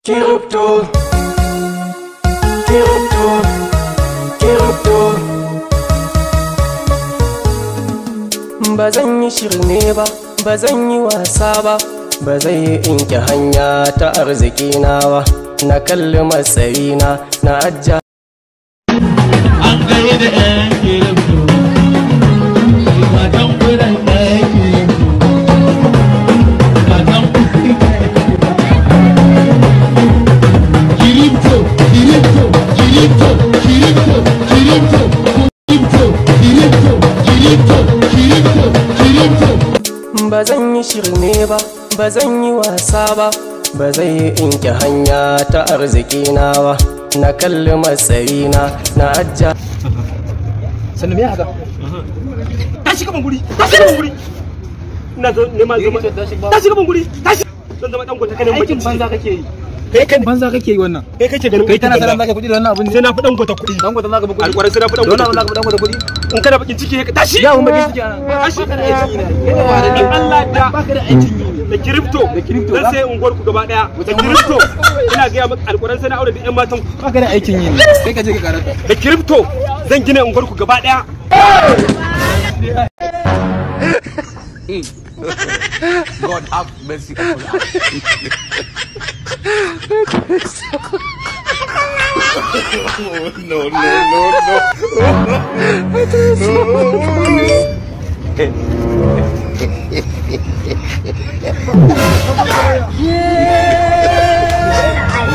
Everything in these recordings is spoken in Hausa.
Crypto, crypto, crypto. Ba zan yi shirme ba, ba zan yi wasa ba, ba zai yi inke hanya ta arziki na ba. Na kalli matsayina na ajja. An gaida 'yan crypto, matan kudan 'yan crypto, matan crypto, crypto, crypto, crypto, crypto, crypto, crypto, crypto, crypto, crypto. Ba zan yi shirme ba, ba zan yi wasa ba, ba zai yi inke hanya ta arziki na ba. Na kalli matsayina na ajja. Sannu, me haka? Tashi gaban guri, tashi gaban guri. Ina zo neman zama. Tashi gaban guri, tashi. Zan zama dan gwata kanin Aikin banza kake yi. Kai kai Banza kake yi wannan. Kai kake ganin Kai tana sanan zaka kuɗi da wannan abun ne. Sai na fi dan gwata kuɗi. Dan gwata zaka bi kuɗi. Alƙwarai sai na fi dan Dole gwata. zaka bi dan gwata kuɗi. In kana bakin ciki ka tashi. Ya mun bakin ciki anan. Tashi. Baka da aikin yi ne. In Allah da Baka da aikin yi ne. Da crypto. Da crypto. Zan sai unguwar ku gaba daya. Da crypto. Ina ga maka alƙwaran sai na aure da ƴan matan ku. Baka da aikin yi ne. Sai ka je ka karanta. Da crypto zan gina unguwar ku gaba daya. God have mercy upon us. No, no, no, no.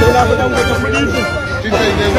Sai na fi dan gwata kuɗi.